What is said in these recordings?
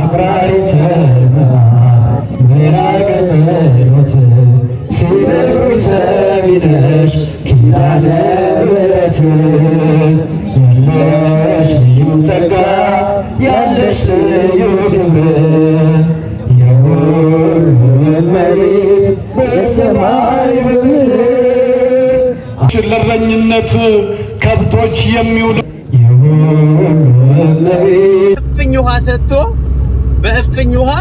አብራሪተ መዓት ምራቀ ጸሎት ሲነግሩሽ ሰሚነሽ ኪዳነ ምሕረት ያለሽ ልዩ ጸጋ ያለሽ ልዩ ክብር የሁሉ እመቤት በሰማይ በምድር ለእረኝነት ከብቶች የሚውሉ የሁሉ እመቤት እፍኝ ውሃ ሰጥቶ በእፍኝ ውሃ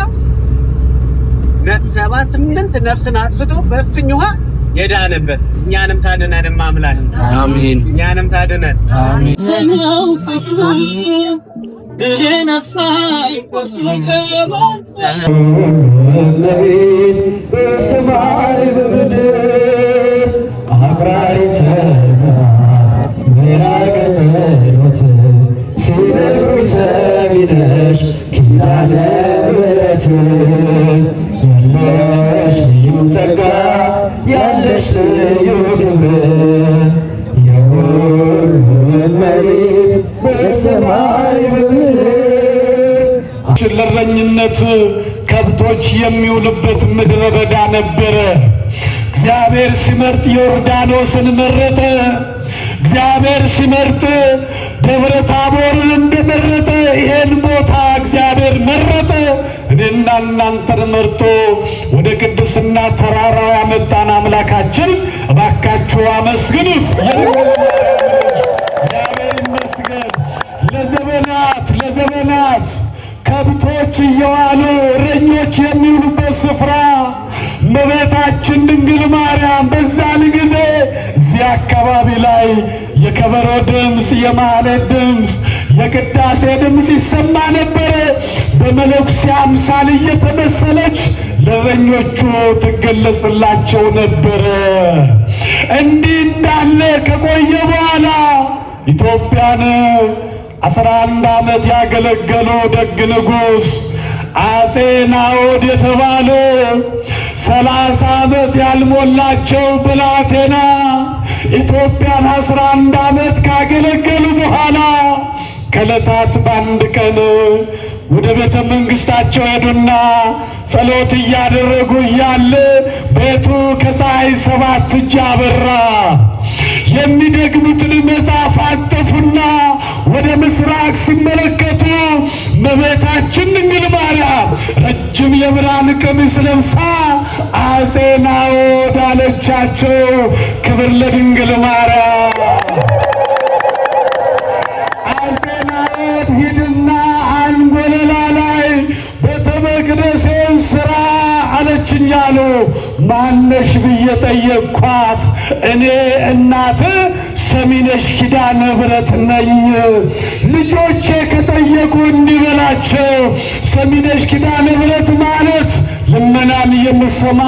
78 ነፍስን አጥፍቶ በእፍኝ ውሃ የዳነበት እኛንም ታድነን አምላክ። አሜን። እኛንም ታድነን። አሜን። እመቤት በሰማይ በምድር አብራሪተ መዓት ምራቀ ጸሎት ሲነግሩሽ ሰሚነሽ ኪዳነ ምሕረት ያለሽ ልዩ ጸጋ ያለሽ ልዩ ክብር የሁሉ እመቤት በሰማይ በምድር ለእረኝነት ከብቶች የሚውሉበት ምድረ በዳ ነበረ። እግዚአብሔር ሲመርጥ ዮርዳኖስን መረጠ። እግዚአብሔር ሲመርጥ ደብረ ታቦርን እንደመረጠ ይሄን ቦታ እግዚአብሔር መረጠ። እኔና እናንተን መርጦ ወደ ቅድስና ተራራ ያመጣን አምላካችን እባካችሁ አመስግኑት። እግዚአብሔር ይመስገን። ለዘመናት ለዘመናት ከብቶች እየዋሉ እረኞች የሚውሉበት ስፍራ እመቤታችን ድንግል ማርያም በዛን ጊዜ እዚህ አካባቢ ላይ የከበሮ ድምፅ፣ የማህሌት ድምፅ፣ የቅዳሴ ድምፅ ይሰማ ነበረ። በመነኩሴ አምሳል እየተመሰለች ለእረኞቹ ትገለጽላቸው ነበረ። እንዲህ እንዳለ ከቆየ በኋላ ኢትዮጵያን 11 ዓመት ያገለገሉ ደግ ንጉሥ አፄ ናዖድ የተባሉ 30 ዓመት ያልሞላቸው ብላቴና ኢትዮጵያን 11 ዓመት ካገለገሉ በኋላ ከዕለታት በአንድ ቀን ወደ ቤተ መንግሥታቸው ሄዱና ጸሎት እያደረጉ እያለ ቤቱ ከፀሐይ 7 እጅ አበራ። የሚደግሙትን መጽሐፍ አጠፉና ወደ ምስራቅ ሲመለከቱ እመቤታችን ድንግል ማርያም ረጅም የብርሃን ቀሚስ ለብሳ አፄ ናዖድ አለቻቸው። ክብር ለድንግል ማርያም። አፄ ናዖድ ሂድና አንጎለላ ላይ ቤተ መቅደሴን ስራ አለችኝ አሉ። ማነሽ ብዬ ጠየቅኳት። እኔ እናት ሰሚነሽ ኪዳነ ምሕረት ነኝ። ልጆቼ ከጠየቁ እንዲበላቸው ሰሚነሽ ኪዳነ ምሕረት ማለት ልመናን የምሰማ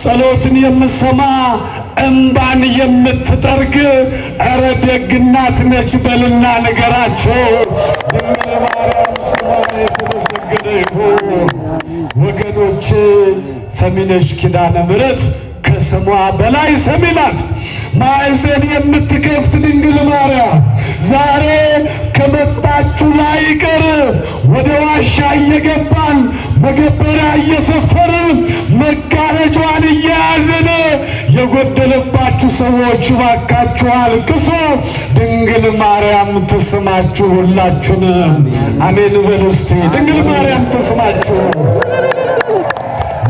ጸሎትን የምሰማ እምባን የምትጠርግ ኧረ ደግ እናት ነች በልና ንገራቸው። ድንግል ማርያም ስሟ የተመሰገነ ይሁን። ወገኖች ሰሚነሽ ኪዳነ ምሕረት ከስሟ በላይ ሰሚ ናት። ማዕዘን የምትከፍት ድንግል ማርያም ዛሬ ከመጣችሁ ላይቀር ወደ ዋሻ እየገባን መገበሪያ እየሰፈርን መጋረጇን እየያዝን የጎደለባችሁ ሰዎች እባካችሁ አልቅሱ። ድንግል ማርያም ትስማችሁ ሁላችሁንም። አሜን በሉ እስቲ። ድንግል ማርያም ትስማችሁ።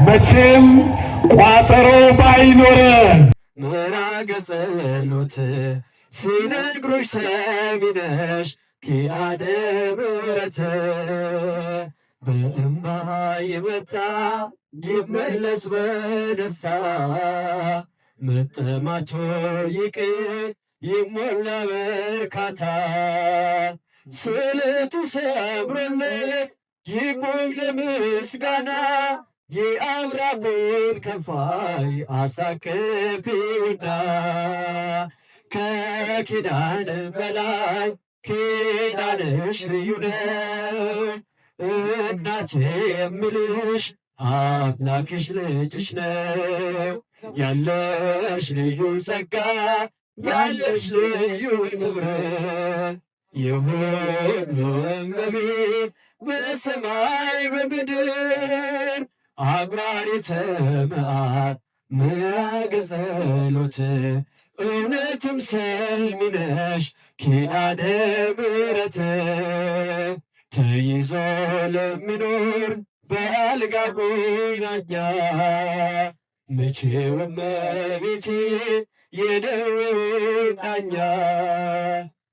መቼም ቋጠሮ ባይኖረን ምራገ ጸሎት ሲነግሩሽ ሰሚነሽ ኪዳነ ምሕረት በእምባ የመጣ ይመለስ በደስታ መጠማቶ ይቅር ይሞላ በርካታ ስለቱ ሰብሮለት ይቁም ለምስጋና የአብራኩን ከፋይ አሳቅፊውና ከኪዳን በላይ ኪዳንሽ ልዩ ነው። እናቴ የምልሽ አምላክሽ ልጅሽ ነው። ያለሽ ልዩ ጸጋ ያለሽ ልዩ ክብር የሁሉ እመቤት በሰማይ በምድር አብራሪተ መዓት ምዕራገ ጸሎት እውነትም ሰሚ ነሽ ኪዳነ ምሕረት ተይዞ ለሚኖር በአልጋ ቁራኛ መቼው እመቤቴ የደዌው ዳኛ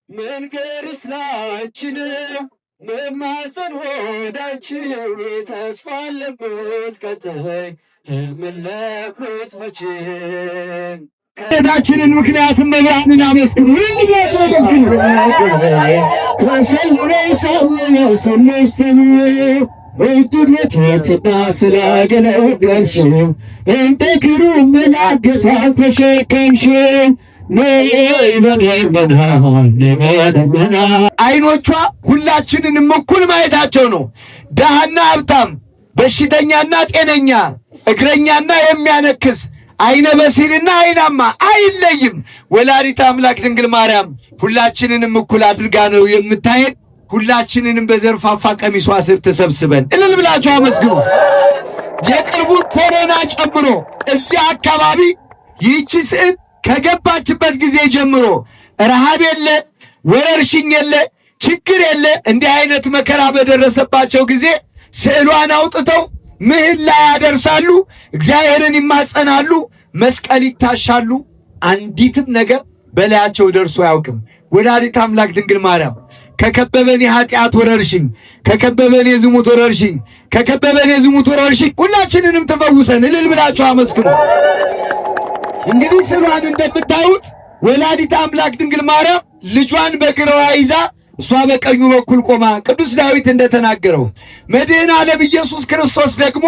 መንገድ ስላንቺ ነው መማፀን ወዳንቺ ተስፋ አለበት ቀጣይ ሕልምን ለምትፈቺ ጌታችንን ምክንያትም መብራንን አመስግኑ። እጅግ በትሕትና ስላገለገልሽው እንደ ግሩም መልአክ ጌታን ተሸከምሽው። ነይ በደመና በደመና። አይኖቿ ሁላችንንም እኩል ማየታቸው ነው። ደሃና ሀብታም፣ በሽተኛና ጤነኛ፣ እግረኛና የሚያነክስ፣ አይነ በሲርና አይናማ አይለይም። ወላዲተ አምላክ ድንግል ማርያም ሁላችንንም እኩል አድርጋ ነው የምታየን። ሁላችንንም በዘርፋፋ ቀሚሷ ስር ተሰብስበን እልል ብላችሁ አመስግኑ። የቅርቡ ኮሮና ጨምሮ እዚያ አካባቢ ይህቺ ስዕል ከገባችበት ጊዜ ጀምሮ ረሃብ የለ፣ ወረርሽኝ የለ፣ ችግር የለ። እንዲህ አይነት መከራ በደረሰባቸው ጊዜ ስዕሏን አውጥተው ምህላ ያደርሳሉ፣ እግዚአብሔርን ይማጸናሉ፣ መስቀል ይታሻሉ። አንዲትም ነገር በላያቸው ደርሶ አያውቅም። ወላዲተ አምላክ ድንግል ማርያም ከከበበን የኃጢአት ወረርሽኝ፣ ከከበበን የዝሙት ወረርሽኝ፣ ከከበበን የዝሙት ወረርሽኝ ሁላችንንም ትፈውሰን። እልል ብላችሁ አመስግኑ። እንግዲህ ስዕሏን እንደምታዩት ወላዲተ አምላክ ድንግል ማርያም ልጇን በግራዋ ይዛ እሷ በቀኙ በኩል ቆማ ቅዱስ ዳዊት እንደተናገረው መድኃኔ ዓለም ኢየሱስ ክርስቶስ ደግሞ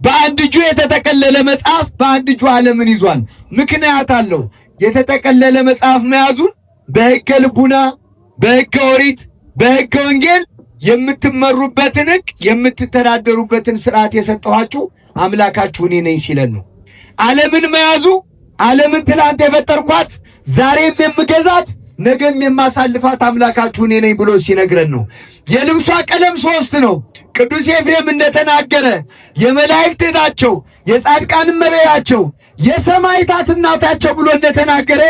በአንድ እጁ የተጠቀለለ መጽሐፍ በአንድ እጁ ዓለምን ይዟል። ምክንያት አለው። የተጠቀለለ መጽሐፍ መያዙን በሕገ ልቡና፣ በሕገ ኦሪት፣ በሕገ ወንጌል የምትመሩበትን ሕግ የምትተዳደሩበትን ስርዓት የሰጠኋችሁ አምላካችሁ እኔ ነኝ ሲለን ነው። ዓለምን መያዙ ዓለምን ትላንት የፈጠርኳት ዛሬም የምገዛት ነገም የማሳልፋት አምላካችሁ እኔ ነኝ ብሎ ሲነግረን ነው። የልብሷ ቀለም ሶስት ነው። ቅዱስ ኤፍሬም እንደተናገረ የመላእክት እህታቸው፣ የጻድቃን እመቤታቸው፣ የሰማዕታት እናታቸው ብሎ እንደተናገረ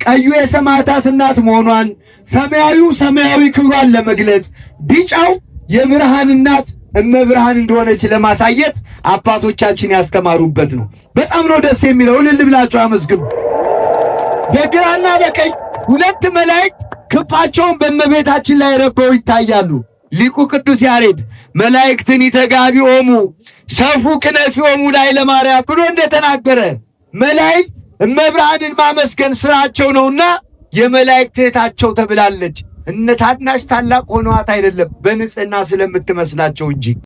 ቀዩ የሰማዕታት እናት መሆኗን፣ ሰማያዊው ሰማያዊ ክብሯን ለመግለጽ፣ ቢጫው የብርሃን እናት እመብርሃን እንደሆነች ለማሳየት አባቶቻችን ያስተማሩበት ነው። በጣም ነው ደስ የሚለው። እልል ብላችሁ አመስግኑ። በግራና በቀኝ ሁለት መላእክት ክንፋቸውን በእመቤታችን ላይ ረበው ይታያሉ። ሊቁ ቅዱስ ያሬድ መላእክትን ይተጋቢኦሙ ሰፉ ክነፊኦሙ ላይ ለማርያም ብሎ እንደተናገረ መላእክት እመብርሃንን ማመስገን ስራቸው ነውና የመላእክት እህታቸው ተብላለች። እነ ታናሽ ታላቅ ሆነዋት አይደለም፣ በንጽህና ስለምትመስላቸው እንጂ።